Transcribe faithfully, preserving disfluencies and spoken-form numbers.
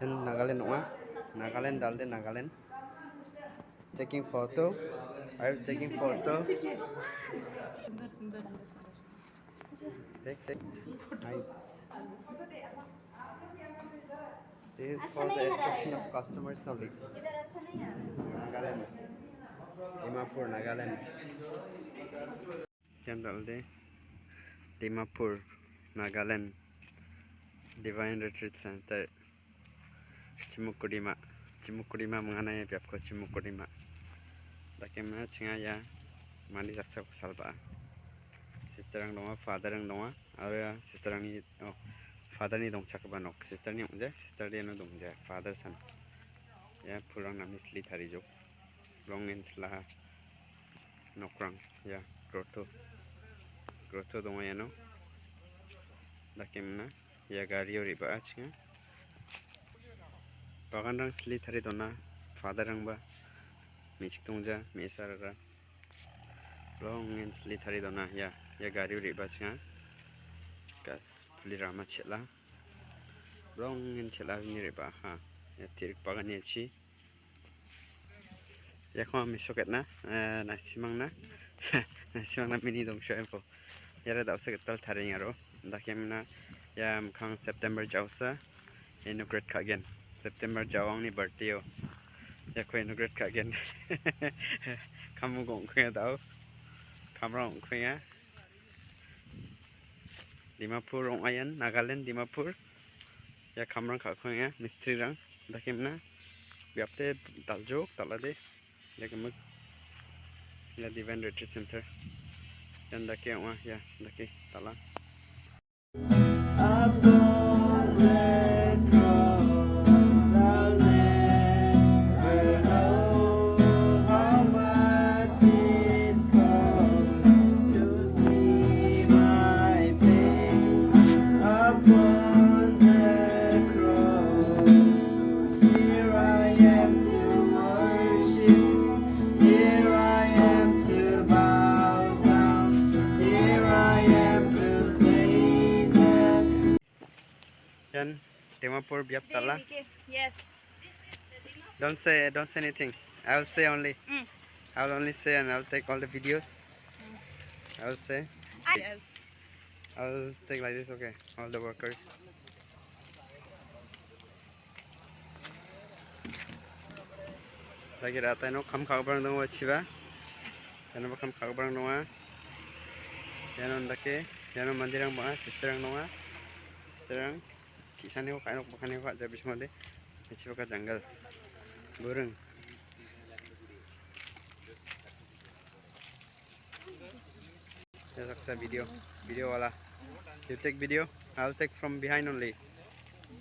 Nagaland ong·a. Nagaland dalde Nagaland. Taking photo. Are you taking photo? Take, take. Nice. This is for the attraction of customers only. Nagaland. Dimapur, Nagaland. Ian dal·de Dimapur, Nagaland, Divine Retreat Center, Chimukurima, Chimukurima mingana ia biapko Chimukurima. Dakemna chinga ia mande saksako salba·a. Sisterrang donga, fatherrang donga, aro ia sisterrangni, oh, fatherni dongchakgipa nok. Sisterni ong·ja, sisterni iano dongja, father san. Ia pulrang name sile tarijok. Long and silaha. Nokrang, ia grotto, grotto donga iano. Dakemna ia gario re·baa chinga. Baganrang sile tarie dona, fatherrangba me·chik dongja, me·sarara. Long and sile tarie dona, ia, ia gario re·baa chinga. Gas puli rama chel·a. Long and chel·a ni re·baa, ha. Ia te·rik bagan ia chi. Iako mesoketna, eh, nasimangna, nasimangna mini dongsoenpo. Iara da·osa gital tarienga aro. Dakemna ia mikkang September ja·osa inaugurate ka·gen. September ja·o angni birthday-o. Iako inaugurate ka·gen. Kamrang ong·kuenga da·o. Kamrang ong·kuenga. Dimapur ong·a ian, Nagaland, Dimapur. Ia kamrang ka·kuenga, mistrirang. Dakemna biapde dal·jok, dal·ade. Ia gimik. Ia Divine Retreat Center. Ian dake ong·a, ia dake dal·a. Here I am to worship, here I am to bow down, here I am to say that. Ian Dimapur biap dal·a. Yes. Don't say, don't say anything. I will say only. Mm. I will only say and I will take all the videos. Mm. I will say. Yes. I will take like this, okay. All the workers. Dake ra·a, iano kam ka·giparang donga, ua chiba. Ianoba kam ka·giparang donga. Iano dake, iano manderang bang·a, sisterrang donga. Sisterrang ki·saniko ka·e nokbakaniko ka·ja bismode. Ia chibaka janggal. Buring. Ia saksa video, video wala. You take video, I'll take from behind only.